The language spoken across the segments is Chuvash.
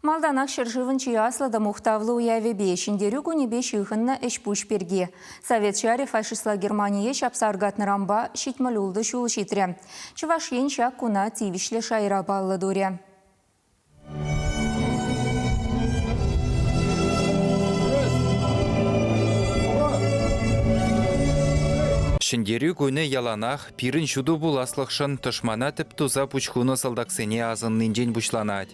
Малтанах ҫӗршывӑн чи аслӑ та мухтавлӑ уявӗпе, Ҫӗнтерӳ кунӗпе ҫыхӑннӑ ӗҫ-пуҫ пирки. Совет ҫарӗ фашистла Германие ҫапса аркатнӑранпа 76 ҫул ҫитрӗ. Чӑваш Ен ҫак куна тивӗҫлӗ шайра паллӑ турӗ. Ҫӗнтерӳ кунӗ яланах пирӗн ҫутӑ пуласлӑхшӑн тӑшмана тӗп туса пуҫ хунӑ салтаксене асӑннинчен пуҫланать.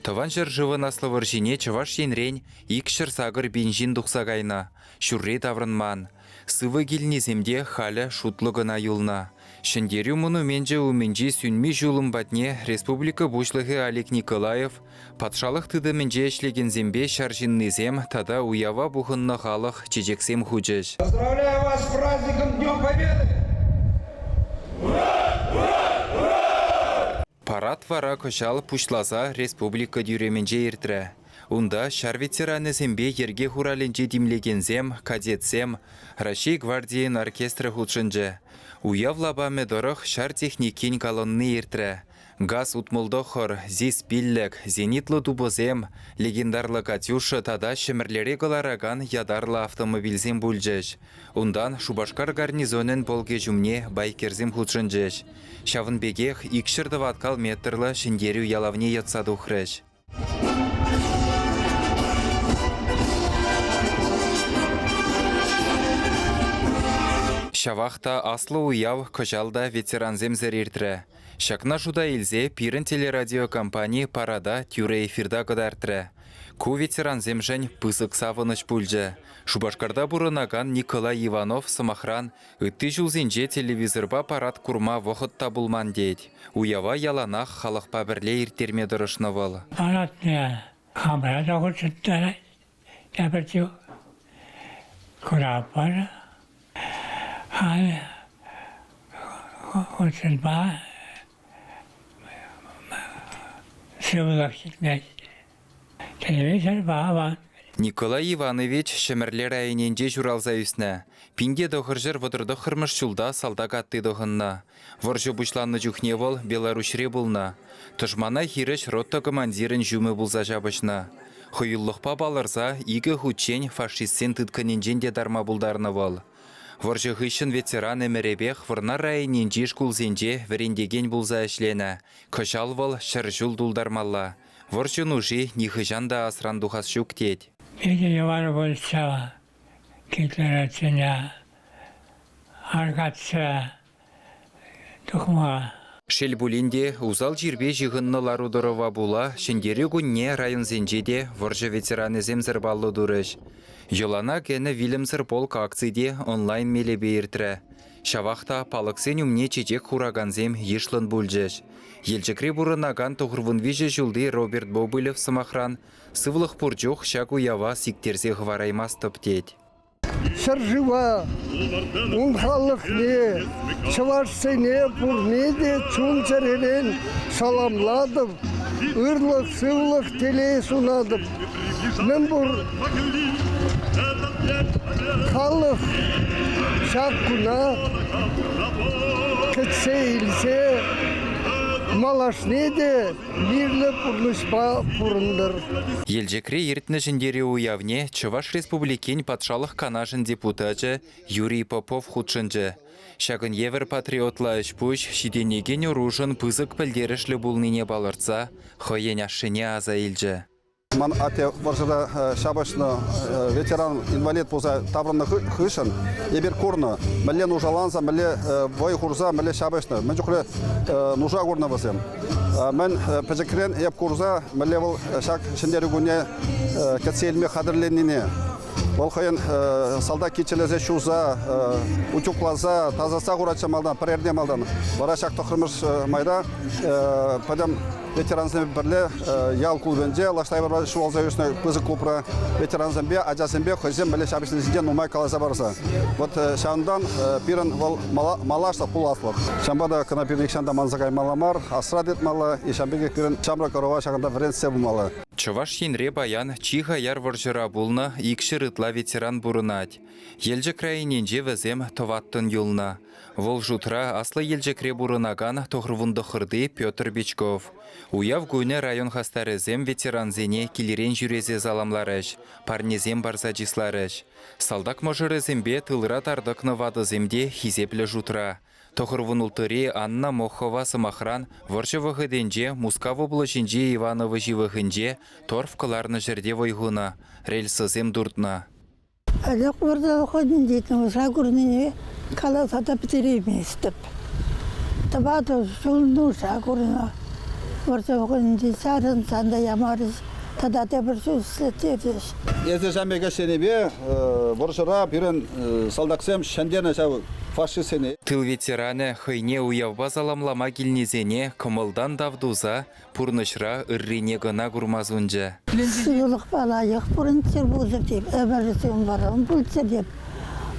Тӑван ҫӗршывӑн Аслӑ вӑрҫине Чӑваш Енрен 208 пин ҫын тухса кайнӑ, ҫурри таврӑнман. Сывӑ килнисем те халӗ шутлӑ кӑна юлнӑ. Ҫӗнтерӳ монуменчӗ умӗнчи сӳнми ҫулӑм патне республика Пуҫлӑхӗ Олег Николаев, патшалӑх тытӑмӗнче ӗҫлекенсемпе ҫар ҫыннисем тата уява пухӑннӑ халӑх чечексем хучӗҫ. Поздравляю вас с праздником Днем Победы! Ура! Ура! Ура! Парад вара кӑҫал пуҫласа республика тӳремӗнче иртрӗ. Унта ҫар ветеранӗсемпе йӗрке хуралӗнче тимлекенсем, кадетсем, Раҫҫей гвардийӗн оркестрӗ хутшӑнчӗ. Уяв лапамӗ тӑрӑх ҫар техникин колонни иртрӗ. Газ 69, ЗИС-пиллӗк, зенитлӑ тупӑсем, легендарлӑ «Катюша» тата Ҫӗмӗрлере кӑларакан ятарлӑ автомобильсем пулчӗҫ. Унтан Шупашкар гарнизонӗн полкӗ ҫумне байкерсем хутшӑнчӗҫ. Ҫавӑн пекех 200 тӑваткал метрлӑ Ҫӗнтерӳ ялавне йӑтса тухрӗҫ. Ҫавах та аслӑ уяв кӑҫал та ветерансемсӗр иртрӗ. Ҫакна шута илсе пирӗн телерадиокомпани парада тӳрӗ эфирта кӑтартрӗ. Ку ветерансемшӗн пысӑк савӑнӑҫ пулчӗ. Шупашкарта пурӑнакан Николай Иванов, сӑмахран, ытти ҫулсенче телевизорпа парад курма вӑхӑт та пулман тет. Уява яланах халӑхпа пӗрле ирттерме тӑрӑшнӑ вӑл. Парадне хамӑра та хутшӑнтарать тепӗр чух. Куратпӑр. Халь хутшӑнма сывлӑх ҫитмест. Телевизорпа аван. Николай Иванович Ҫӗмӗрле районӗнче ҫуралса ӳснӗ. 1939 ҫулта салтак атти тӑхӑннӑ. Вӑрҫӑ пуҫланнӑ чухне вӑл Беларуҫре пулнӑ. Тӑшмана хирӗҫ рота командирӗн ҫумӗ пулса ҫапӑҫнӑ. Хӑюлӑхпа палӑрса икӗ хутчен фашистсен тыткӑнӗнчен те тарма пултарнӑ вӑл. Вӑрҫӑ хыҫҫӑн ветеран ӗмӗрӗпех Вӑрнар районӗнчи шкулсенче вӗрентекен пулса ӗҫленӗ. Кӑҫал вӑл 100 ҫул тултармалла. Вӑрҫӑ нуши нихӑҫан та асран тухас ҫук тет. Питӗ йывӑр пулчӗ Гитлеровсене аркатса тухма. Шел пулин те, усал чирпе ҫыхӑннӑ лару-тӑрӑва пула Ҫӗнтерӳ кунне районсенче те вӑрҫӑ ветеранӗсемсӗр паллӑ турӗҫ. Йӑлана кӗнӗ Вилӗмсӗр полк акци те онлайн мелӗпе иртрӗ. Ҫавах та палӑксен умне чечек хуракансем йышлӑн пулчӗҫ. Елчӗкре пурӑнакан 93 ҫулти Роберт Бобылев, сӑмахран, сывлӑх пур чух ҫак уява сиктерсе хӑвараймастӑп тет. Ҫӗршыва, ун халӑхне, чӑвашсене пурне те чун-чӗререн саламлатӑп, ырлӑх-сывлӑх, телей сунатӑп. Мӗнпур халӑх ҫак куна кӗтсе илсе малашне те мирлӗ пурнӑҫпа пурӑнтӑр. Елчӗкре иртнӗ Ҫӗнтерӳ уявне Чӑваш Республикин Патшалӑх Канашӗн депутачӗ Юрий Попов хутшӑнчӗ. Ҫакӑн евӗр патриотла ӗҫ-пуҫ ҫитӗнекен ӑрушӑн пысӑк пӗлтерӗшлӗ пулнине палӑртса хӑйӗн ашшӗне аса илчӗ. Ман атте вӑрҫӑра ҫапӑҫнӑ ветеран-инвалид пулса таврӑннӑ хыҫҫӑн эпир курнӑ, мӗнле нушаланса, мӗнле вӑй хурса, мӗнле ҫапӑҫнӑ, мӗн чухлӗ нуша курнӑ вӗсем. Мӗн пӗчӗкрен эп курса, мӗнле вӑл ҫак Ҫӗнтерӳ кунне кӗтсе илме хатӗрленнине, вӑл хӑйӗн салтак киччӗлесе ҫуса, утюгласа, тасатса хуратчӗ малтан, пӗр эрне малтан. Вара ҫак тӑххӑрмӗш майра пӗтӗм ветерансемпе пӗрле ял клубӗнче Лаш Таяпара ҫуралса ӳснӗ пысӑк клубра ветерансемпе, ачасемпе хӑйсем мӗнле ҫапӑҫни ҫинчен нумай каласа парса. Вот ҫавӑнтан пирӗн вӑл малашлӑх, пуласлӑх. Ҫавӑнпа та кӑна пирӗн нихҫан та манса каймалла мар, асра тытмалла, и ҫавӑн пекех пирӗн ҫамрӑк ӑрӑва ҫакӑнта вӗрентсе пымалла. Чӑваш Енре паян чи хаяр вӑрҫӑра пулнӑ 200 ытла ветеран пурӑнать. Елчӗк районӗнче вӗсем тӑваттӑн юлнӑ. Вӑл шутра Аслӑ Елчӗкре пурӑнакан тӑхӑрвунтӑххӑрти Петр Печков. Уяв кунӗ район хастарӗсем ветерансене килӗрен ҫӳресе саламларӗҫ, парнесем парса чысларӗҫ. Салтак мӑшӑрӗсемпе тылра тар тӑкнӑ ватӑсем те хисеплӗ шутра. Тӑхӑрвунулттӑри Анна Мохова, сӑмахран, вӑрҫӑ вӑхӑтӗнче Мускав облаҫӗнчи Иваново ҫывӑхӗнче торф кӑларнӑ ҫӗрте вӑй хунӑ, рельсӑсем туртнӑ. Ӗлӗк вӑрҫӑ вӑхӑтӗнче нуша курнине каласа та пӗтерейместӗп. Тӑватӑ ҫул нуша курнӑ. Вӑрҫӑ вӑхӑтӗнче чарӑнсан та ямарӗҫ, тата тепӗр ҫул ӗҫлеттерчӗҫ. Эсӗ ҫав пек ӗҫленипе вӑрҫӑра пирӗн салтаксем ҫӗнтернӗ ҫав фашистсене. Тыл ветеранӗ хӑйне уявпа саламлама килнисене кӑмӑлтан тав туса пурнӑҫра ыррине кӑна курма сунчӗ. Сывлӑхпа лайӑх пурӑнччӑр пулчӑр теп, ӗмӗрӗсем вӑрӑм пулччӑр теп.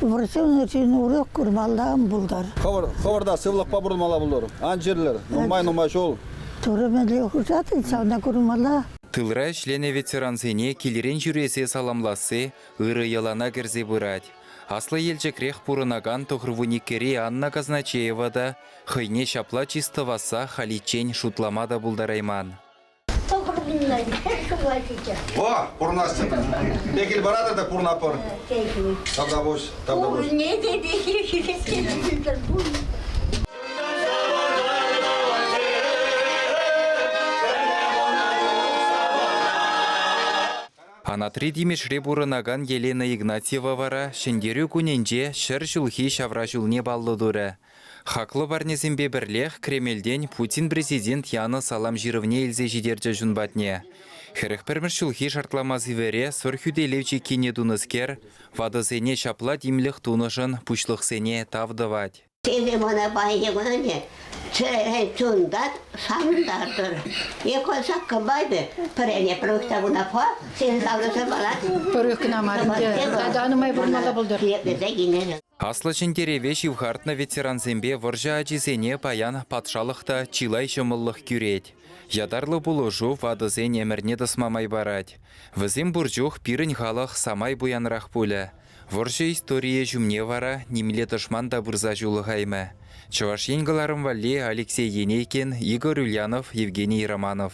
Вӑрҫӑ ҫын урӑх курмалла ан пултӑр. Хӑвӑр, хӑвӑр та сывлӑхпа пурӑнмалла пултӑр. Ан чирлӗр, нумай-нумай ҫул. Турӑ мӗнле хушать, ҫавна курмалла. Тылра ӗҫленӗ ветерансене килӗрен ҫӳресе саламласси ырӑ йӑлана кӗрсе пырать. Аслӑ Елчӗкрех пурӑнакан тӑхӑрвуниккӗри Анна Казначеева та хӑйне ҫапла чыс тӑвасса халиччен шутлама та пултарайман. Во, пурнасчӗ. Пекил паратӑр та пурнапӑр. Тавтапуҫ, тавтапуҫ. Анатри Тимешре пурӑнакан Елена Игнатьева вара Ҫӗнтерӳ кунӗнче 100 ҫулхи ҫавра ҫулне паллӑ турӗ. Хаклӑ парнесемпе пӗрлех Кремльтен Путин президент янӑ салам ҫырӑвне илсе ҫитерчӗҫ ун патне. 41-мӗш ҫулхи шартлама сивӗре Сӑр хӳтӗлев чиккине тунӑскер ватӑсене ҫапла тимлӗх тунӑшӑн пуҫлӑхсене тав тӑвать. Эсӗ мана паянхи кун ӗнтӗ чӗререн чунтан савӑнтартӑр. Е саккӑнпа эпӗ пӗрене пӗр уҫса куна па, сен савӑнса парать. Пӗр кӑна мар ӗнтӗ. Тата нумай пурӑнмалла пултӑр. Хисеплесе килнӗ. Аслӑ Ҫӗнтерӗве ҫывхартнӑ ветерансемпе вӑрҫӑ ачисене паян патшалӑх та чылай ҫӑмӑллӑх кӳрет. Ятарлӑ пулӑшу ватӑсен ӗмӗрне тӑсма май парать. Вӗсем пур чух пирӗн халӑх самай пуянрах пулӗ. Вӑрҫӑ историйӗ ҫумне вара нимле тӑшман та пырса ҫулӑхаймӗ. Чӑваш Ен кӑларӑм валли Алексей Енейкин, Игорь Ульянов, Евгений Романов.